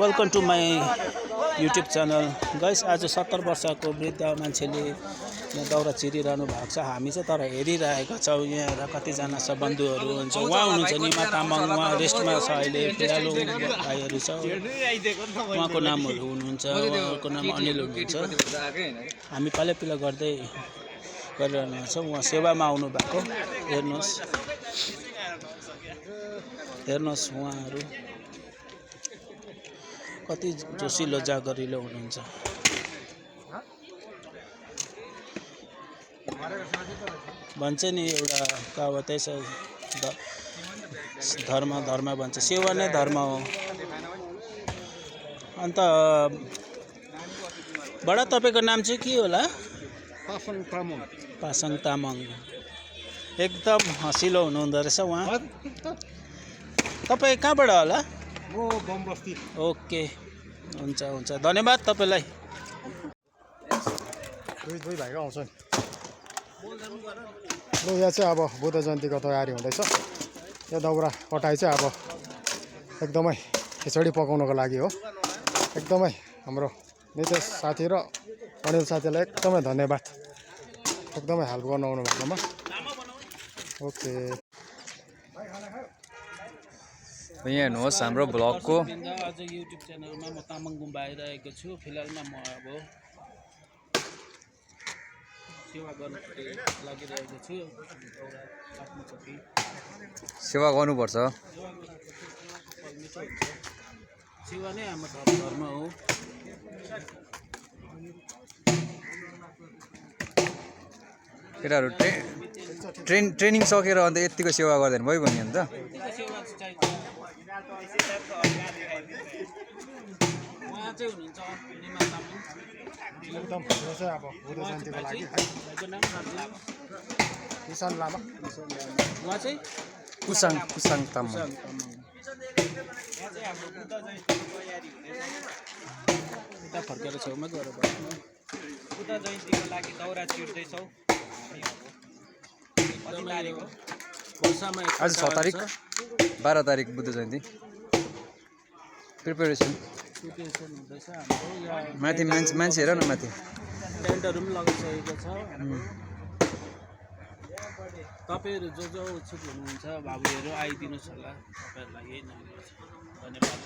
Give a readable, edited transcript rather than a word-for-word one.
Welcome to my YouTube channel guys. आज 70 वर्षको वृद्ध मान्छेले यहाँ दाउरा चिरिरहनु भएको छ। हामी चाहिँ तर हेरिरहेका छौँ। यहाँ कतिजना छ बन्धुहरू हुन्छ। उहाँ हुनुहुन्छ निमा तामाङ, उहाँ रेस्टमा छ अहिले। फिलहाल भाइहरू छ, उहाँको नामहरू हुनुहुन्छ, उहाँको नाम अनिल हुनुहुन्छ। हामी पालैपिला गर्दै गरिरहनु छ। उहाँ सेवामा आउनु भएको हेर्नुहोस् उहाँहरू कति जोसिलो जागरिलो हुनुहुन्छ। भन्छ नि एउटा कहावतै छ, धर्म भन्छ, सेवा नै धर्म हो। अन्त बडा तपाईको नाम चाहिँ के होला? पासाङ तामाङ। एकदम हँसिलो हुनुहुँदो रहेछ उहाँ। तपाईँ कहाँबाट होला? ओके, हुन्छ धन्यवाद तपाईँलाई। दुई भाइको आउँछ नि। ल यहाँ चाहिँ अब बुद्ध जयन्तीको तयारी हुँदैछ। यो दाउरा कटाइ चाहिँ अब एकदमै खिचडी पकाउनको लागि हो। एकदमै हाम्रो नितेश साथी र अनिल साथीलाई एकदमै धन्यवाद, एकदमै हेल्प गर्न आउनु भएकोमा। ओके, यहाँ हेर्नुहोस् हाम्रो भ्लगको आज युट्युब च्यानलमा म तामाङ गुम्बा आइरहेको छु। फिलहालमा म अब सेवा गर्नु लागिरहेको छु। सेवा गर्नुपर्छ। सेवा नै हाम्रो धर्म हो। केटाहरू ट्रेनिङ सकेर अन्त यतिको सेवा गर्दैन भयो भने अन्त उहाँ चाहिँ हुनुहुन्छ निमा तामाङ। एकदम यो चाहिँ अब बुद्ध जयन्तीको लागि है। किसान लामा, उहाँ चाहिँ कुसाङ तामाङ। उता फर्केर छेउमा गएर बस्नु। बुद्ध जयन्तीको लागि दाउरा चिर्दैछौँ। वर्षमा आज 6 तारिक 12 तारिक बुद्ध जयन्ती प्रिपेरेसन हुँदैछ हाम्रो। यहाँ माथि मान्छे हेर न, माथि टेन्टहरू पनि लगाइसकेको छ। तपाईँहरू जो उत्सुक हुनुहुन्छ भावीहरू आइदिनुहोस् होला। तपाईँहरूलाई यही नम्बर छ। धन्यवाद।